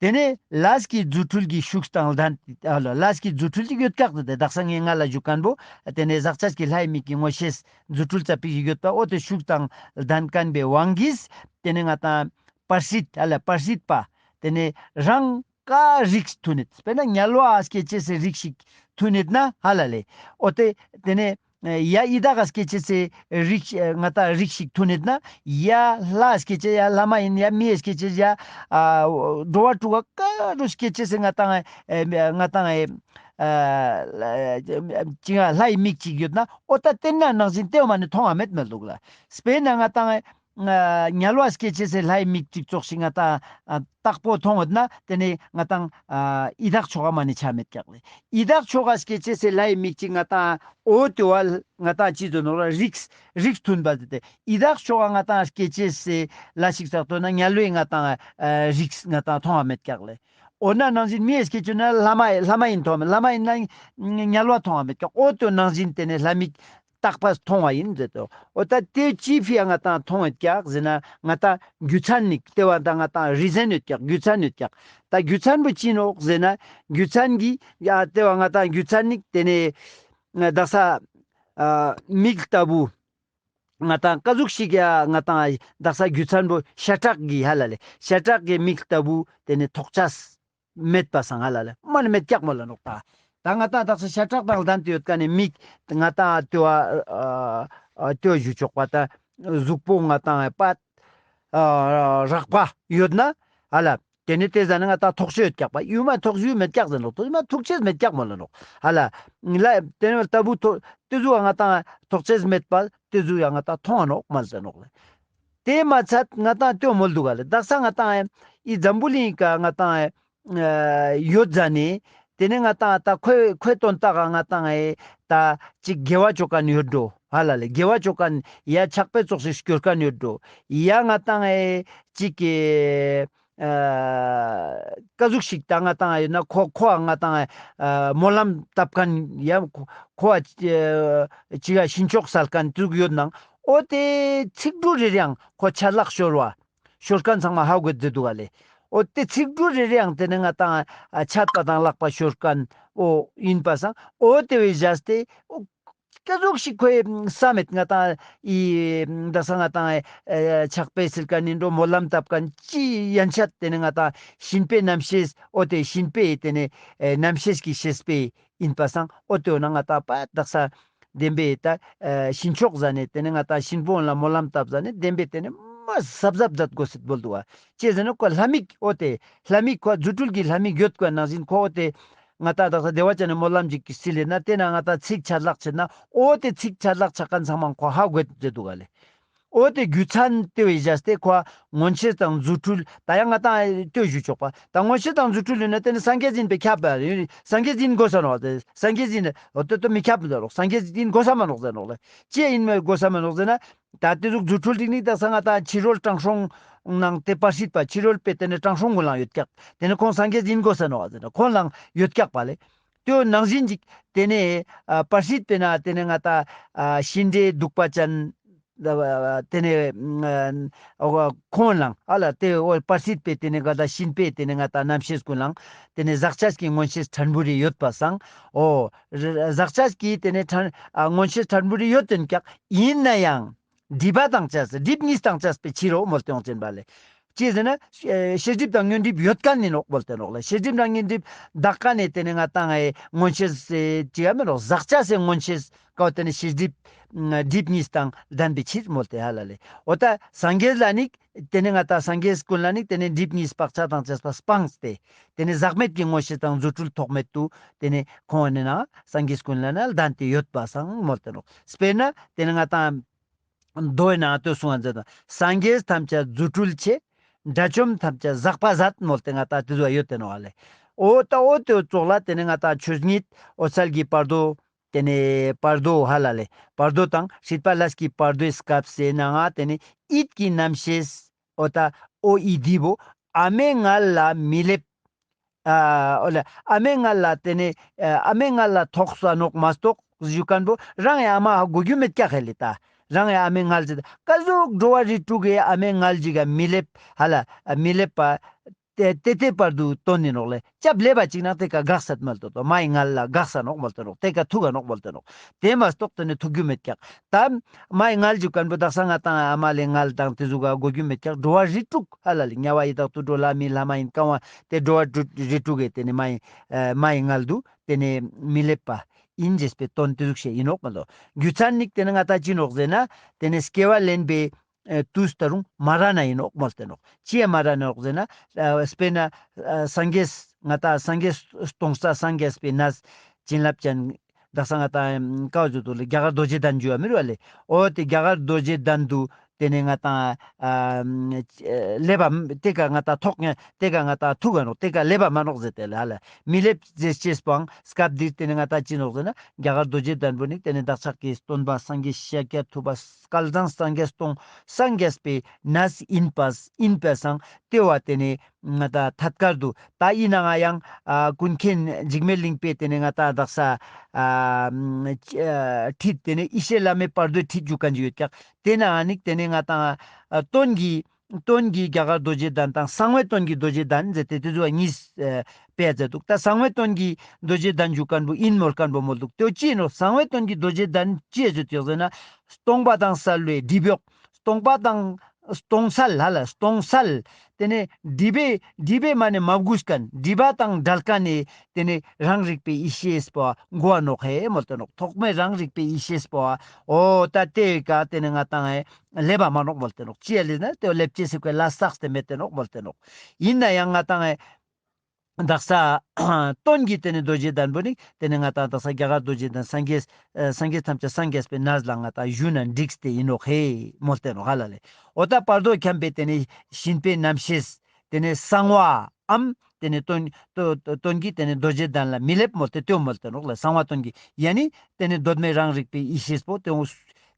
དེ་ནས་ལས་ཀྱི་རྫུ་འཕྲུལ་གྱི་ཤུགས་དང་ལྡན་ཏེ་ཨ་ལ་ལས་ཀྱི་རྫུ་འཕྲུལ་ཅིག་ཡོད་ཀྱག་ཏེ་དག་ས་ངས་ང་ལ་ཞུ་མཁན་པོ་དེ་ནས་ཟག་བཅས་ཀྱི་ལྷའི་མིག་གི་མངོན་ཤེས་རྫུ་འཕྲུལ་ཙ་པིག་ཞིག་ཡོད་པ་འོ་དེ་ཤུགས་དང་ལྡན་མཁན་པའི་དབང་གིས་དེ་ནས་ང་ཏང་བར་སྲིད་ཨ་ལ་བར་སྲིད་པ་དེ་ནས་རང་ཀ་རིགས་ཐུན་ནེད་དཔེར་ན་དམྱལ་བ་སྐྱེ་ཅེས་སི་རིགས་ཤིག་ཐུན་ནེད་ན་ཧ་ལ་ལེ། འོ་དེ་དེ་ནས་ཡ་ཡི་དྭགས་སྐྱེ་ཅེས་སི་རིགས་ང་ཏང་རིགས་ཤིག་ཐུན་ནེད་ན་ཡ་ལྷ་སྐྱེ་ཅེས་ཡ་ལྷ་མ་ཡིན་ཡ་མི་སྐྱེ་ཅེས་ཡ་འགྲོ་བ་དྲུག་ག་ཀ་རུ་སྐྱེ་ཅེས་སི་ང་ཏང་ང་ཏང་ཅི་ང་ལྷའི་མིག་ཅིག་ཡོད་ན་འོ་ད་དེ་ན་ནང་བཞིན་དེ་མ་ནེ་མཐོང་བ་མེད་མི་འདུག་ལ། དཔེར་ན་ང་ཏང་དམྱལ་བ་སྐྱེ་ཅེས་སི་ལྷའི་མིག་ཅིག་ཙོགས་ཤིག་ང་ཏང་དག་པོ་མཐོང་འོད་ན་དེ་ནས་ང་ཏང་ཡི་དྭགས་ཆོ་ག་མ་ནེ་ཆ་མེད་ཀྱག་ལེ། ཡི་དྭགས་ཆོ་ག་སྐྱེ་ཅེས་སི་ལྷའི་མིག་ཅིག་ང་ཏང་འོ་དེ་བ་ང་ཏང་ཅི་ཟེར་ནོག་ལ་རིགས་རིགས་མཐུན་པ་ཟེར་ཏེ་ཡི་དྭགས་ཆོ་ག་ང་ཏང་སྐྱེ་ཅེས་སི་ལྷ་ཞིག་བསགས་ཏོ་ན་དམྱལ་བའི་ང་ཏང་རིགས་ང་ཏང་མཐོང་བ་མེད་ཀྱག་ལེ། འོ་ན་ནང་བཞིན་མི་སྐྱེ་ཅེས་ན་ལྷ་མ་ལྷ་མ་ཡིན་མཐོང་མེད་ལྷ་མ་ཡིན་ན་དམྱལ་བ་མཐོང་བ་མེད་ཀྱག་འོ་དེ་ནང་བཞིན་དེ་ནས་ལྷ་མིག་རྟག་པ་མཐོང་བ་ཡིན་ཟེར་ཏོ། འོ་ད་དེ་ཅི་ཕི་ཡ་ང་ཏང་མཐོང་ཡོད་ཀྱག་ཟེར་ན་ང་ཏང་རྒྱུ་མཚན་ནི་དེ་བ་ད་ང་ཏང་རི་ཟན་ཡོད་ཀྱག་རྒྱུ་མཚན་ཡོད་ཀྱག་ད་རྒྱུ་མཚན་པོ་ཅི་ནོག་ཟེར་ན་རྒྱུ་མཚན་གྱི་ཡ་དེ་བ་ང་ཏང་རྒྱུ་མཚན་ནི་དེ་ནས་དག་ས་མིག་ལྟ་བུ་ང་ཏང་ཀ་ཟུག་ཞིག་ཡ་ང་ཏང་དག་ས་རྒྱུ་མཚན་པོ་ཤ་ཁྲག་གི་ཧ་ལ་ལེ་ཤ་ཁྲག་གི་མིག་ལྟ་བུ་དེ་ནས་ཐོགས་ཆས། མེད་པ་སང་ཧ་ལ་ལེ་མ་ནེ་མེད་ཀྱག་མོལ་ལ་ནོག་ད། ད་ང་ཏང་དག་ས་ཤ་ཁྲག་དང་ལྡན་ཏེ་ཡོད་མཁན་ནི་མིག་ང་ཏང་ལྟོས་ཨ་ལྟོས་ཞུ་ཆོག་པ་ད་གཟུགས་པོ་ང་ཏང་པ་རགས་པ་ཡོད་ན་ཧ་ལ་དེ་ནས་དེ་ཟ་ནེ་ང་ཏང་ཐོགས་ཤེས་ཡོད་ཀྱག་པ་ཡུལ་མ་ཐོགས་ཤེས་མེད་ཀྱག་ཟེར་ནོག་ཐོགས་མ་ཐོགས་ཤེས་མེད་ཀྱག་མོལ་ལ་ནོག་ཧ་ལ་ལ་དེ་ནས་ལྟ་བུ་ཐོ་དེ་ཟུག་ང་ཏང་ཐོགས་ཤེས་མེད་པ་དེ་ཟུག་ཡ་ང་ཏང་མཐོང་ང་ནོག་མོལ་ཟེར་ནོག་ལེ། དེ་མ་ཚད་ང་ཏང་ལྟོས་མོལ་འདུག་ག་ལེ། དག་ས་ང་ཏང་ཨེ་འི་འཛམ་བུ་གླིང་ག་ང་ཏང་ཨེ་ཡོད་ཟ་ནེ། དེ་ནས་ང་ཏང་ད་ཁོའི་ཁོའི་དོན་དག་ག་ང་ཏང་ཨེ་ད་ཅིག་དགེ་བ་ཅོ་མཁན་ཡོད་འགྲོ་ཧ་ལ་ལེ། དགེ་བ་ཅོ་མཁན་ཡ་ཕྱག་དཔེ་ཙོགས་ཤིག་སྐྱོར་མཁན་ཡོད་འགྲོ། ཡ་ང་ཏང་ཨེ་ཅིག་གི་ཨ་ཀ་ཟུག་ཞིག་ད་ང་ཏང་ཨེ་ཡོད་ན་ཁོ་ཁོ་ང་ཏང་ཨེ་སྨོན་ལམ་བཏབ་མཁན་ཡ་ཁོ་ཁོ་ཨ་ཅིག་ག་ཕྱི་མཆོད་སལ་མཁན་ཙུག་ཡོད་ནང་འོ་དེ་ཚིག་འབྲུ་རེ་རེའང་ཁོ་ཆད་ལྷག་ཤོར་བ། ཤོར་མཁན་ཚང་མ་ཧ་གོ་ཟེར་འདུག་ག་ལེ། འོ་དེ་ཚིག་འབྲུ་རེ་རེའང་དེ་ནས་ང་ཏང་ཨ་ཆད་པ་དང་ལྷག་པ་ཤོར་མཁན་འོ་ཡིན་པ་སང་འོ་དེ་བས་བཞག་སྟེ་འོ་ཀ་ཟུག་ཞིག་ཁོའི་བསམ་མེད་ང་ཏང་ཨི་དག་ས་ང་ཏང་ཨེ་ཕྱག་དཔེ་སིལ་མཁན་ཡིན་འགྲོ་སྨོན་ལམ་བཏབ་མཁན་ཅི་ཡན་ཆད་དེ་ནས་ང་ཏང་གཤིན་པོའི་རྣམ་ཤེས་འོ་དེ་གཤིན་པོའི་དེ་ནས་ཨེ་རྣམ་ཤེས་ཀྱི་ཤེས་པའི་ཡིན་པ་སང་འོ་དེ་འོ་ན་ང་ཏང་པ་དག་ས་བདེན་པའི་ད་ཨ་གཤིན་ཆོག་ཟ་ནེ་དེ་ནས་ང་ཏང་གཤིན་པོ་ལ་སྨོན་ལམ་བཏབ་ཟ་ནེ་བདེན་པའི་དེ་ནས་མ་གཟབ་གཟབ་མཛད་དགོས་སྲིད་མོལ་འདུག་བ། ཅི་ཟེར་ན་ཁོ་ལྷ་མིག་འོ་དེ་ལྷ་མིག་ཁོ་རྫུ་འཕྲུལ་གྱི་ལྷ་མིག་ཡོད་ཁོ་ནང་བཞིན་ཁོ་འོ་དེ་ང་ཏང་དག་ས་བདེ་བ་ཅན་ནི་སྨོན་ལམ་ཅིག་གི་སིལ་ལེ་ན་དེ་ན་ང་ཏང་ཚིག་ཆད་ལྷག་ཆད་ན་འོ་དེ་ཚིག་ཆད་ལྷག་ཆད་མཁན་ཚང་མ་ཁོ་ཧ་གོ་ཟེར་འདུག་ག་ལེ། འོ་དེ་རྒྱུ་མཚན་དེ་བས་བཞག་སྟེ་ཁོ་མངོན་ཤེས་དང་རྫུ་འཕྲུལ་ད་ཡང་ང་ཏང་ལྟོས་ཞུ་ཆོག་པ། ད་མངོན་ཤེས་དང་རྫུ་འཕྲུལ་ཡོད་ན་དེ་ནི་སངས་རྒྱས་ཡིན་པའི་ཁྱབ་པ་རེད། སངས་རྒྱས་ཡིན་དགོས་ས་ནོག་ཟེར། སངས་རྒྱས་ཡིན་འོ་དེ་ཏོ་མི་ཁྱབ་མི་འདུག་རོགས། སངས་རྒྱས་ཡིན་དགོས་ས་མ་ནོག་ཟེར་ནོག་ལེ། ཅི་ཡིན་མི་དགོས་ས་མ་ནོག་ཟེར་ན། ད་དེ་ཟུག་རྫུ་འཕྲུལ་རིག་ནི་ད་ས་ང་ཏང་ཕྱི་རོལ་དྲང་སྲོང་ནང་དེ་པར་སྲིད་པ་ཕྱི་རོལ་པའི་དེ་ནི་དྲང་སྲོང་གུན་ལའང་ཡོད་ཀྱག། དེ་ནི་ཁོང་སངས་རྒྱས་ཡིན་དགོས་ས་ནོག་ཟེར་ན་ཁོང་ལའང་ཡོད་ཀྱག་པ་ལེ། དེའོ་ནང་བཞིན་ཅིག་དེ་ནས་ཨ་པར་སྲིད་པའི་ན་དེ་ནས་ང་ཏང་ཨ་ཤིང་འབྲས་གདུག་པ་ཅན། ཨ་དེ་ནས་ཨ་ཁོང་ལའང་ཨ་ལ་དེ་འོ་པར་སྲིད་པའི་དེ་ནས་ང་ཏང་ཤིང་པའི་དེ་ནས་ང་ཏང་རྣམ་ཤེས་ཀུན་ལའང་དེ་ནས་ཟག་བཅས་ཀྱི་མངོན་ཤེས་ཕྲན་བུ་རེ་ཡོད་པ་སང་འོ་ཟག་བཅས་ཀྱི་དེ་ནས་ཕྲན་ཨ་མངོན་ཤེས་ཕྲན་བུ་རེ་ཡོད་དེ་ཀྱག། ཡིན་ན་ཡང་སྒྲིབ་པ་དང་བཅས་སྒྲིབ་གཉིས་དང་བཅས་པའི་ཕྱིར་རོ་མོལ་ཏེ་ཡོང་ཅན་པ་ལེ། ཅི་ཟེར་ན་ཤེས་སྒྲིབ་དང་ཉོན་སྒྲིབ་ཡོད་མཁན་ནི་ནོག་མོལ་ཏེ་ནོག་ལེ། ཤེས་སྒྲིབ་དང་ཉོན་སྒྲིབ་དག་མཁན་ནི་དེ་ནི་ང་ཏང་ཨེ་མངོན་ཤེས་ཅི་ཡ་མེད་ནོག། ཟག་བཅས་སི་མངོན་ཤེས་ཀའོ་དེ་ནི་ཤེས་སྒྲིབ་སྒྲིབ་གཉིས་དང་ལྡན་པའི་ཕྱིར་མོལ་ཏེ་ཧ་ལ་ལེ། འོ་ད་སངས་རྒྱས་ལ་ནི་དེ་ནི་ང་ཏང་སངས་རྒྱས་ཀུན་ལ་ནི་དེ་ནི་སྒྲིབ་གཉིས་བག་ཆགས་དང་བཅས་པ་སྤངས་ཏེ་དེ་ནི་ཟག་མེད་ཀྱི་མངོན་ཤེས་དང་རྫུ་འཕྲུལ་ཐོགས་མེད་དུ་དེ་ནི་ཁོང་ནི་ན་སངས་རྒྱས་ཀུན་ལ་ན་ལྡན་ཏེ་ཡོད་པ་སང་མོལ་ཏེ་ནོག། དཔེར་ན་དེ་ནི་ང་ཏང་མདོའི་ནང་དུ་གསུངས་པ་མཛད་དང་། སངས་རྒྱས་ཐམས་ཅད་རྫུ་འཕྲུལ་ཆེ། དགྲ་བཅོམ་ཐམས་ཅད་ཟག་པ་ཟད། མོལ་ཏེ་ང་ཏང་དེ་ཟུག་ཡོད་དེ་ནོག་ཨ་ལེ། འོ་ད་འོ་དེ་ཙོགས་ལ་དེ་ནི་ང་ཏང་ཆོས་ཉིད་འོད་གསལ་གྱི་བར་དོ། དེ་ནི་བར་དོ་ཧ་ལ་ལེ། བར་དོ་དང་སྲིད་པ་ལས་ཀྱི་བར་དོའི་སྐབས་སེ་ནང་ང་དེ་ནི་ཡིད་ཀྱི་རྣམ་ཤེས་འོ་ད་འོ་ཡིད་འདི་བོ་ཨ་མའི་མངལ་ལ་མི་སླེབས། ཨ་འོ་ལེ་ཨ་མའི་མངལ་ལ་དེ་ནི་ཨ་མའི་མངལ་ལ་ཐོགས་ས་ནོག་མ་གཏོགས་ཞུ་མཁན་པོ་རང་ཡང་ཨ་མ་ཧ་གོ་རྒྱུ་མེད་ཀྱག་ཧེ་ལེ། ད་རང་ཡང་ཨ་མའི་མངལ་ཟེར་ཀ་ཟུག་འགྲོ་བ་རིགས་དྲུག་གི་ཨ་མའི་མངལ་ཞིག་ག་མི་སླེབས་ཧ་ལ་མི་སླེབས་པ། དེ་དེ་དེ་བར་དུ་དོན་ནི་ནོག་ལེ། སྐྱབས་ལེབ་པ་ཅིག་ན་དེ་ཀ་འགག་ས་མ་ལྟོ་དོ། མའི་མངལ་ལ་འགག་ས་ནོག་མ་ལྟོ་ནོག། དེ་ཀ་ཐུག་ག་ནོག་མ་ལྟོ་ནོག། དེ་མ་གཏོགས་དེ་ནི་ཐུག་རྒྱུ་མེད་ཀྱག། ད་མའི་མངལ་ཞུ་མཁན་པོ་དག་ས་ང་ཏང་ཨ་མ་ལེ་མངལ་དང་དེ་ཟུག་ག་གོ་རྒྱུ་མེད་ཀྱག། འགྲོ་བ་རིགས་དྲུག་ཧ་ལ་ལེ་དམྱལ་བ་ཡི་དྭགས་དུད་འགྲོ་ལྷ་མི་ལྷ་མ་ཡིན་གང་བ་དེ་འགྲོ་བ་དྲུག་རིགས་དྲུག་གི་དེ་ནི་མའི་ཨ་མའི་མངལ་དུ་དེ་ནི་མི་སླེབས་པ་ཡིན་ཅེས་པའི་དོན་དེ་ཟུག་ཤེས་ཡིན་ནོག་མ་ལྟོ། རྒྱུ་མཚན་ནི་དེ་ནི་ང་ཏང་ཅི་ནོག་ཟེར་ན་དེ་ནི་སྐྱེ་བ་ལེན་པའི་ཨེ་དུས་ད་རུང་མ་ར་ན་ཡིན་ནོག་མོལ་ཏེ་ནོག། ཅི་ཡ་མ་ར་ན་ནོག་ཟེར་ན་ཨ་དཔེར་ན་ཨ་སངས་རྒྱས་ང་ཏང་སངས་རྒྱས་སྟོང་ས་སངས་རྒྱས་པའི་གནས་བྱིན་རླབས་ཅན་དག་ས་ང་ཏང་ཀའོ་ཟེར་དུ་ལེ་རྒྱ་གར་རྡོ་རྗེ་གདན་ཞུ་བ་མི་རུ་བ་ལེ། འོ་དེ་རྒྱ་གར་རྡོ་རྗེ་གདན་དུ་དེ་ནས་ང་ཏང་ཨ་སླེབ་པ་དེ་ཀ་ང་ཏང་ཐོག་ངེ་དེ་ཀ་ང་ཏང་ཐུག་ག་ནོག། དེ་ཀ་སླེབ་པ་མ་ནོག་ཟེར་ཏེ་ལེ་ཧ་ལ་མི་སླེབ་ཟེར་ཅེས་པོའང་སྐབས་འདིར་དེ་ནས་ང་ཏང་ཅི་ནོག་ཟེར་ན་རྒྱ་གར་རྡོ་རྗེ་གདན་པོ་ནི་དེ་ནས་བདག་ཅག་གི་སྟོན་པ་སངས་རྒྱས་ཤཱཀྱ་ཐུབ་པ་སྐལ་བཟང་སངས་རྒྱས་སྟོང་སངས་རྒྱས་པའི་གནས་ཡིན་པ་ཡིན་པ་སང་དེ་བ་དེ་ནས་ང་ཏང་ཐད་ཀར་དུ་ད་ཡིན་ན་ང་ཡང་ཨ་ཀུན་མཁྱེན་འཇིགས་མེད་གླིང་པའི་དེ་ནས་ང་ཏང་དག་ས་ཨ་ཁྲིད་དེ་ནས་ཡེ་ཤེས་བླ་མའི་བར་དོའི་ཁྲིད་ཞུ་མཁན་ཅིག་ཡོད་ཀྱག། དེ་ནའང་ནི་དེ་ནས་ང་ཏང་ཨ་སྟོན་གྱི་སྟོན་གྱི་རྒྱ་གར་རྡོ་རྗེ་གདན་དང་གསང་བའི་སྟོན་གྱི་རྡོ་རྗེ་གདན་ཟེར་ཏེ་དེ་ཚོ་གཉིས་ཨ་སྤེལ་མཛད་འདུག། ད་གསང་བའི་སྟོན་གྱི་རྡོ་རྗེ་གདན་ཞུ་མཁན་པོ་ཡིན་མོལ་མཁན་པོ་མོལ་འདུག། དེ་ཅི་ཡིན་ནོག། གསང་བའི་སྟོན་གྱི་རྡོ་རྗེ་གདན་ཅི་ཡ་ཟེར་ཏེ་ཟེར་ན་སྟོང་པ་དང་བསལ་བའི་སྒྲིབ་གཡོགས། སྟོང་པ་དང་སྟོང་བསལ་ཧ་ལ་སྟོང་བསལ། དེ་ནས་སྒྲིབ་པའི་སྒྲིབ་པའི་མ་ནས་མ་གུས་མཁན་སྒྲིབ་པ་དང་བྲལ་མཁན་ནི་དེ་ནས་རང་རིག་པའི་ཡེ་ཤེས་པོ་འགོ་བ་ནོག་ཧེ་མོལ་ཏེ་ནོག། ཐོག་མའི་རང་རིག་པའི་ཡེ་ཤེས་པོ་འོ་ད་དེ་ཀ་དེ་ནས་ང་ཏང་ཨེ་སླེབ་པ་མ་ནོག་མོལ་ཏེ་ནོག། ཅི་ཡ་ལེ་ན་དེ་སླེབ་ཅེས་སི་ཁོའི་ལ་བསགས་ཏེ་མེད་དེ་ནོག་མོལ་ཏེ་ནོག། ཡིན་ན་ཡང་ང་ཏང་ཨེ་དག་ས་སྟོན་གྱི་དེ་ནས་རྡོ་རྗེ་གདན་པོ་ནི་དེ་ནས་ང་ཏང་དག་ས་རྒྱ་གར་རྡོ་རྗེ་གདན་སངས་རྒྱས་ཨ་སངས་རྒྱས་ཐམས་ཅད་སངས་རྒྱས་པའི་གནས་ལ་ང་ཏང་ཞུ་ན་འགྲིག་སྟེ་ཡིན་ནོག་ཧེ་མོལ་ཏེ་ནོག་ཧ་ལ་ལེ། འོ་ད་བར་དོ་འཁྱམས་པའི་དེ་ནས་སྦྱིན་པའི་རྣམ་ཤེས་དེ་ནས་གསང་བའམ་དེ་ནས་སྟོན་སྟོན་གྱི་དེ་ནས་རྡོ་རྗེ་གདན་ལ་མི་སླེབ་མོལ་ཏེ་དེ་མོལ་ཏེ་ནོག་ལེ། གསང་བ་སྟོན་གྱི་ཡ་ནི་དེ་ནས་གདོད་མའི་རང་རིག་པའི་ཡེ་ཤེས་པོ་དེ་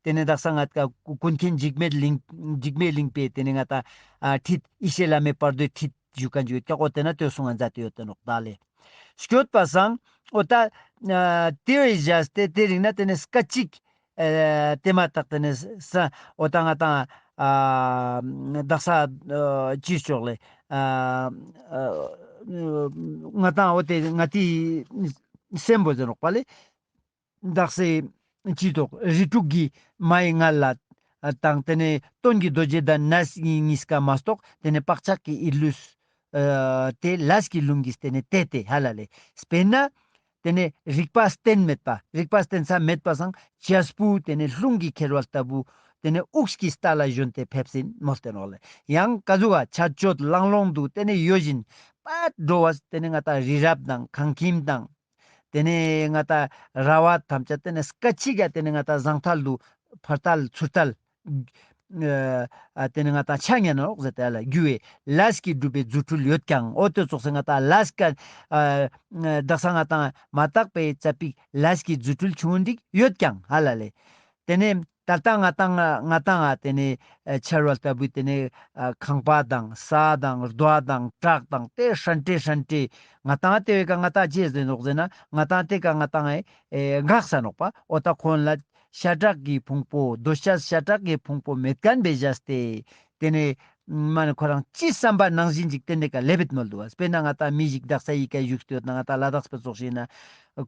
དེ་ནས་དག་ས་ང་ཏང་ཀུན་མཁྱེན་འཇིགས་མེད་གླིང་འཇིགས་མེད་གླིང་པའི་དེ་ནས་ང་ཏང་ཨ་ཁྲིད་ཡེ་ཤེས་བླ་མའི་བར་དོའི་ཁྲིད་ཞུ་མཁན་ཅིག་ཡོད་ཀྱག། འོ་དེ་ན་དེ་གསུང་ང་མཛད་དེ་ཡོད་དེ་ནོག་ད་ལེ། སྐྱོད་པ་སང་འོ་ད་ཨ་དེ་བས་བཞག་སྟེ་དེ་རིང་ན་དེ་ནས་སྐད་ཅིག་ཨ་དེ་མ་ཐག་དེ་ནས་ས་འོ་ད་ང་ཏང་ཨ་དག་ས་ཨ་ཅི་ལྕོགས་ལེ་ཨ་ཨ་ང་ཏང་འོ་དེ་ང་ཏི་སེམས་པོ་ཟེར་ནོག་པ་ལེ། དག་ས་ཅི་ཐོག་རིགས་དྲུག་གི་མའི་མངལ་ལ་དང་དེ་ནས་སྟོན་གྱི་རྡོ་རྗེ་གདན་གནས་གཉིས་ཀ་མ་གཏོགས་དེ་ནས་བག་ཆགས་ཀྱི་ཡིད་ལུས་ཨ་དེ་ལས་ཀྱི་རླུང་གིས་དེ་ནས་དེ་དེ་ཧ་ལ་ལེ། དཔེར་ན་དེ་ནས་རིག་པ་བརྟན་མེད་པ་རིག་པ་བརྟན་ས་མེད་པ་སང་ཅེས་པོ་དེ་ནས་རླུང་གི་ཁྱེར་བ་ལྟ་བུ་དེ་ནས་དབུགས་ཀྱི་རྟ་ལ་ཞོན་ཏེ་ཕེབས་ཟིན་མོལ་ཏེ་ནོག་ལེ། ཡང་ཀ་ཟུག་ག་ཆ་ཆོད་ལང་ལོང་དུ་དེ་ནས་གཡོ་བཞིན་པད་འགྲོ་བ་དེ་ནས་ང་ཏང་རི་རབ་དང་ཁང་ཁྱིམ་དང་དེ་ནས་ང་ཏང་ར་བ་ཐམས་ཅད་དེ་ནས་སྐད་ཅིག་ག་དེ་ནས་ང་ཏང་ཟང་ཐལ་དུ་ཕར་ཐལ་ཚུར་ཐལ་ ཨ་ཏེ་ནེ་ང་ཏང་ཆ་ཉན་ནོག་ཟེར་ཏེ་ཧ་ལ་རྒྱུ་བའི་ལས་ཀྱིས་བསྒྲུབས་པའི་རྫུ་འཕྲུལ་ཡོད་ཀྱང་། འོ་ཏེ་ཙོགས་སེ་ང་ཏང་ལས་ཀ་ཨ་དག་ས་ང་ཏང་མ་དག་པའི་ཙ་པིག་ལས་ཀྱི་རྫུ་འཕྲུལ་ཆུང་ངུ་འདྲིག་ཡོད་ཀྱང་ཧ་ལ་ལེ། ཏེ་ནེ་ད་ལྟ་ང་ཏང་ང་ཏང་ང་ཏེ་ནེ་ཨ་ཆར་བ་ལྟ་བུའི་ཏེ་ནེ་ཨ་ཁང་པ་དང་ས་དང་རྡོ་དང་བྲག་དང་ཏེ་ཧྲན་ཏེ་ཧྲན་ཏེ་ང་ཏང་ཏེ་བའི་ཀ་ང་ཏང་ཅི་ཟེར་ནོག་ཟེར་ན་ང་ཏང་ཏེ་ཀ་ང་ཏང་ཨེ་འགག་ས་ནོག་པ། འོ་ད་ཁོང་ལ་ཤ་ཁྲག་གི་ཕུང་པོ་འདོད་ཆགས་ཤ་ཁྲག་གི་ཕུང་པོ་མེད་ཁན་བེ་བཞག་སྟེ་ཏེ་ནེ་མ་ནེ་ཁོ་རང་ཅི་བསམ་པ་ནང་བཞིན་ཅིག་ཏེ་ནེ་ཀ་ལེབ་བེད་མོལ་དུག་པ། སྤེར་ན་ང་ཏང་མི་ཞིག་དག་ས་ཡི་ཀ་བཞུགས་ཏེ་ཡོད་ན་ང་ཏང་ལ་དྭགས་པ་ཙོགས་ཤིག་ན་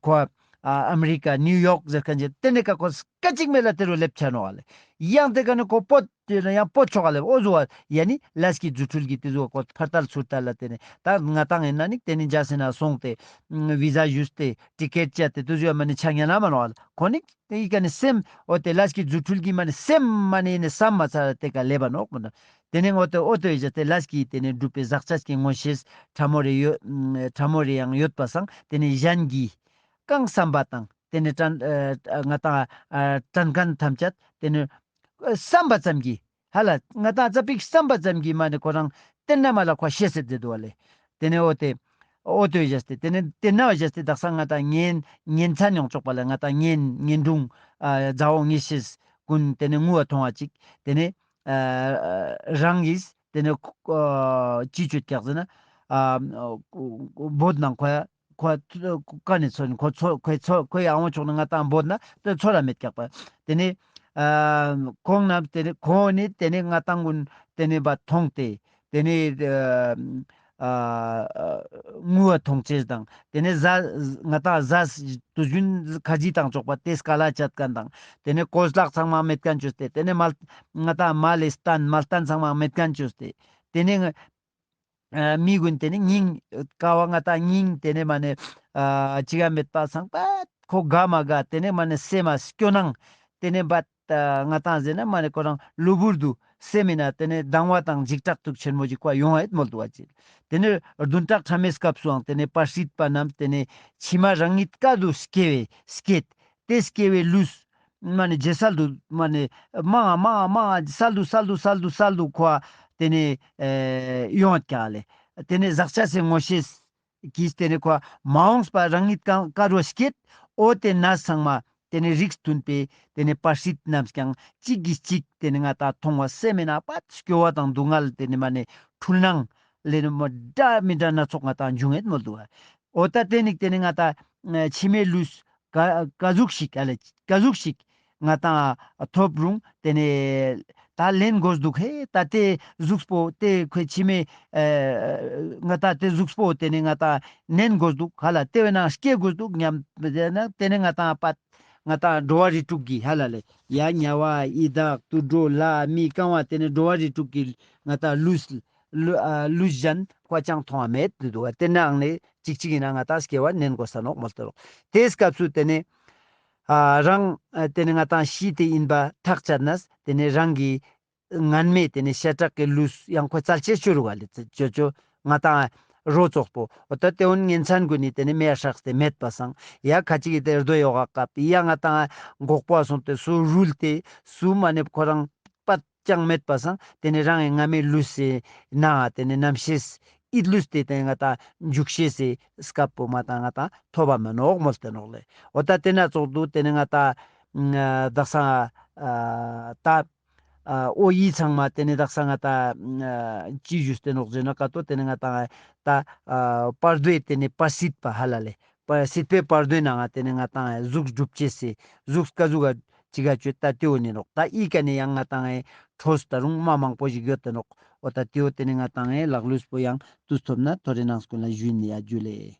ཁོ་ཨ་ཨ་མི་རི་ཀ་ནིའུ་ཡོག་ཟེར་ཁན་ཅིག་ཏེ་ནེ་ཀ་ཁོ་སྐད་ཅིག་མེད་ལ་ཏེ་རུ་ལེབ་ཆ་ནོག་ལེ། ཡང་ཏེ་ཀ་ནེ་ཁོ་པོད་ཏེ་ནེ་ཡང་པོ་ཆོག་ལེ། འོ་ཟུག་པ་ཡ་ནི་ལས་ཀྱི་རྫུ་འཕྲུལ་གྱི་ཏེ་ཟུག་པ་ཁོ་ཕར་ཏལ་ཚུར་ཏལ་ལ་ཏེ་ནེ་ད་ང་ཏང་ཨིན་ན་ནི་ཏེ་ནེ་འཇའ་སེ་ན་སོང་སྟེ་བི་ཟ་ཞུས་ཏེ་ཊི་ཀེཊ་བཅད་དེ་ཏེ་ཟུག་པ་མ་ནེ་ཆ་ཉན་ན་མ་ནོག་ལེ། ཁོ་ནི་ཏེ་ཡི་ཀ་ནེ་སེམས་འོ་ཏེ་ལས་ཀྱི་རྫུ་འཕྲུལ་གྱི་མ་ནེ་སེམས་མ་ནེ་ནི་བསམ་མ་ཚར་ཏེ་ཀ་ལེབ་བ་ནོག་མོ་ན། ཏེ་ནེ་འོ་ཏེ་འོ་ཏེ་བས་ཏེ་ལས་ཀྱི་ཏེ་ནེ་བསྒྲུབས་པའི་ཟག་བཅས་ཀྱི་མངོན་ཤེས་ཕྲ་མོ་རེ་ཡོད་ཕྲ་མོ་རེ་ཡང་ཡོད་པ་སང་ཏེ་ནེ་གཞན་གྱི་གང་བསམ་པ་དང་ཏེ་ནེ་དྲན་ཨ་ང་ཏང་ཨ་དྲན་ཁན་ཐམས་ཅད་ཏེ་ནེ་བསམ་པ་ཙམ་གྱིས་ཧ་ལ་ང་ཏང་ཙ་པིག་བསམ་པ་ཙམ་གྱིས་མ་ནེ་ཁོ་རང་ཏེ་ན་མ་ལ་ཁོ་ཤེས་སེ་ཏེ་དུག་པ་ལེ། ཏེ་ནེ་འོ་ཏེ་འོ་ཏེ་བཞག་སྟེ་ཏེ་ནེ་ཏེ་ན་བཞག་སྟེ་དག་ས་ང་ཏང་གཉེན་གཉེན་ཚན་ཡོང་ཆོག་པ་ལ་ང་ཏང་གཉེན་གཉེན་དྲུང་ཨ་མཛའ་བོ་ངེས་ཤེས་ཀུན་ཏེ་ནེ་ངུ་བ་ཐོང་བ་ཅིག་ཏེ་ནེ་ཨ་རང་གིས་ཏེ་ནེ་ཨ་ཅི་ཅོད་ཀྱག་ཟེར་ན་ཨ་བོད་ནང་ཁོ་ཡ་ཁོ་ཀ་ནེ་ཚོར་ཁོ་ཚོ་ཁོའི་ཚོ་ཁོའི་ཨ་བོ་ཕྱོགས་ནེ་ང་ཏང་བོད་ན་ཏེ་ཚོར་ར་མེད་ཀྱག་པ། ཏེ་ནེ་ཨ་ཁོང་ན་ཏེ་ནེ་ཁོ་ནི་ཏེ་ནེ་ང་ཏང་ཀུན་ཏེ་ནེ་བ་ཐོང་སྟེ་ཏེ་ནེ་ཨ་ཨ་ངུ་བ་ཐོང་ཅེས་དང་ཏེ་ནེ་ཟ་ང་ཏང་ཟ་དུས་རྒྱུན་ཁ་ཇི་དང་ཆོག་པ་ཏེ་སྐལ་ལ་ཆད་ཁན་དང་ཏེ་ནེ་གོས་ལག་ཚང་མ་མེད་ཁན་ཅོས་ཏེ་ཏེ་ནེ་མལ་ང་ཏང་མལ་ལི་སྟན་མལ་སྟན་ཚང་མ་མེད་ཁན་ཅོས་ཏེ་ཏེ་ནེ་ཨ་མི་ཀུན་ཏེ་ནེ་སྙིང་ཀ་བ་ང་ཏང་སྙིང་ཏེ་ནེ་མ་ནེ་ཨ་ཅི་ག་མེད་པ་སང་པ་ཁོ་དགའ་མ་དགའ་ཏེ་ནེ་མ་ནེ་སེམས་མ་སྐྱོ་སྣང་ཏེ་ནེ་བ་ང་ཏང་ཟེར་ན་མ་ནེ་ཁོ་རང་གློ་བུར་དུ་སེམས་མེད་ན་ཏེ་ནེ་སྡང་བ་དང་འཇིགས་སྐྲག་དུག་ཆེན་མོ་ཞིག་པ་ཡོང་ཡོད་མོལ་དུག་པ་ཅིག། ཏེ་ནེ་བདུན་ཕྲག་ཕྲ་མའི་སྐབས་སུའང་ཏེ་ནེ་པར་སྲིད་པ་རྣམས་ཏེ་ནེ་མཆི་མ་རང་ཉིད་ཀ་དུ་སྐྱེ་བའི་སྐྱེད་ཏེ་སྐྱེ་བའི་ལུས་མ་ནེ་ཇེ་སལ་དུ་མ་ནེ་མང་ང་མང་ང་མང་ང་སལ་དུ་སལ་དུ་སལ་དུ་སལ་དུ་ཁོ་ཏེ་ནེ་ཨེ་ཡོང་ཀྱག་ལེ། ཏེ་ནེ་ཟག་བཅས་སི་མངོན་ཤེས་ཀྱིས་ཏེ་ནེ་ཁོ་མ་འོངས་པ་རང་ཉིད་ཀ་ཀ་རུ་སྐྱེད་འོ་ཏེ་ན་ཚང་མ་ཏེ་ནེ་རིགས་མཐུན་པའི་ཏེ་ནེ་པར་སྲིད་རྣམས་ཀྱང་གཅིག་གིས་གཅིག་ཏེ་ནེ་ང་ཏང་མཐོང་བ་སེམས་མེད་ན་པ་སྐྱོ་བ་དང་སྡུག་བསྔལ་ཏེ་ནེ་མ་ནེ་འཁྲུལ་སྣང་ལེ་ནེ་མ་འདྲ་མི་འདྲ་སྣ་ཚོགས་ང་ཏང་འབྱུང་ངེད་མོལ་དུག་པ། འོ་ད་ཏེ་ནེ་ཏེ་ནེ་ང་ཏང་མཆི་མའི་ལུས་ཀ་ཀ་ཟུག་ཞིག་ཨ་ལེ་ཀ་ཟུག་ཞིག་ང་ཏང་ཐོབ་རུང་ཏེ་ནེ་ད་ལེན་དགོས་དུག་ཧེ། ད་ཏེ་གཟུགས་པོ་ཏེ་ཁོའི་མཆི་མའི་ཨེ་ང་ཏང་ཏེ་གཟུགས་པོ་ཏེ་ནེ་ང་ཏང་ནན་དགོས་དུག་ཧ་ལ་ཏེ་བས་ན་སྐྱེ་དགོས་དུག་སྙམ་ཏེ་ནེ་ཏེ་ནེ་ང་ཏང་པ་ང་ཏང་འགྲོ་བ་རིགས་དྲུག་གི་ཧ་ལ་ལེ་ཡ་དམྱལ་བ་ཡི་དྭགས་དུད་འགྲོ་ལྷ་མི་རྐང་བ་ཏེ་ནེ་འགྲོ་བ་རིགས་དྲུག་གི་ང་ཏང་ལུས་ལུ་ཨ་ལུས་གཞན་ཁོ་ཅང་མཐོང་བ་མེད་དུག་པ། ཏེ་ནའང་ནེ་ཅིག་ཅིག་ཨིན་ན་ང་ཏང་སྐྱེ་བ་ནན་དགོས་ས་ནོག་མོལ་ཏེ་རོག། ཏེའི་སྐབས་སུ་ཏེ་ནེ་ཨ་རང་ཨ་ཏེ་ནེ་ང་ཏང་ཤི་སྟེ་ཨིན་པ་ཐག་བཅད་ན་ཏེ་ནེ་རང་གི་ངན་མེད་ཏེ་ནེ་ཤ་ཁྲག་གི་ལུས་ཡང་ཁོ་རྩལ་ཆེ་ཤོས་རུ་ག་ལེ་ཅོ་ཅོ་ང་ཏང་རོ་ཙོགས་པོ་འོ་ད་ཏེ་འོན་ཉེན་ཚན་གུན་ནི་ཏེ་ནེ་མེ་ཡ་ཧྲགས་ཏེ་མེད་པ་སང་ཡ་ཁ་ཅིག་གི་ཏེ་རྡོ་ཡོ་ག་ཀ་པི་ཡ་ང་ཏང་མགོག་པོ་སོང་སྟེ་སུ་རུལ་ཏེ་སུ་མ་ནེ་ཁོ་རང་པ་ཅང་མེད་པ་སང་ཏེ་ནེ་རང་ངི་ངན་མེད་ལུས་སི་ནང་ཏེ་ནེ་རྣམ་ཤེས་ཨིད་ལུས་ཏེ་ཏེ་ནེ་ང་ཏང་འཇུག་ཤེས་སི་སྐབས་པོ་མ་ཏང་ང་ཏང་ཐོབ་པ་མ་ནོག་མོལ་ཏེ་ནོག་ལེ། འོ་ད་ཏེ་ན་ཙོགས་དུ་ཏེ་ནེ་ང་ཏང་ཨ་དག་ས་ཨ་ད་ཨ་འོ་ཡི་ཚང་མ་ཏེ་ནེ་དག་ས་ང་ཏང་ཨ་ཅི་ཞུས་ཏེ་ནོག་ཟེར་ན་ཀ་ཏོ་ཏེ་ནེ་ང་ཏང་ད་ཨ་བར་དོའི་ཏེ་ནེ་བར་སྲིད་པ་ཧ་ལ་ལེ། བར་སྲིད་པའི་བར་དོའི་ནང་ང་ཏེ་ནེ་ང་ཏང་ཨ་གཟུགས་སྒྲུབ་ཅེས་སི་གཟུགས་ཀ་གཟུགས་ཀ་ཅི་ག་ཅོས་ད་ཏེའོ་ནི་ནོག། ད་ཨི་ཀ་ནེ་ཡང་ང་ཏང་ཨེ་འཕྲོས་ད་རུང་མ་མང་པོ་ཞིག་ཡོད་ཏེ་ནོག། འོ་ད་ཏེའོ་ཏེ་ནེ་ང་ཏང་ཨེ་ལག་ལུས་པོ་ཡང་དུས་ཐོབ་ན་ཐོ་རེ་ནང་སྐུ་ལ་ཞུས་ནི་ཡ་ཇུ་ལེ།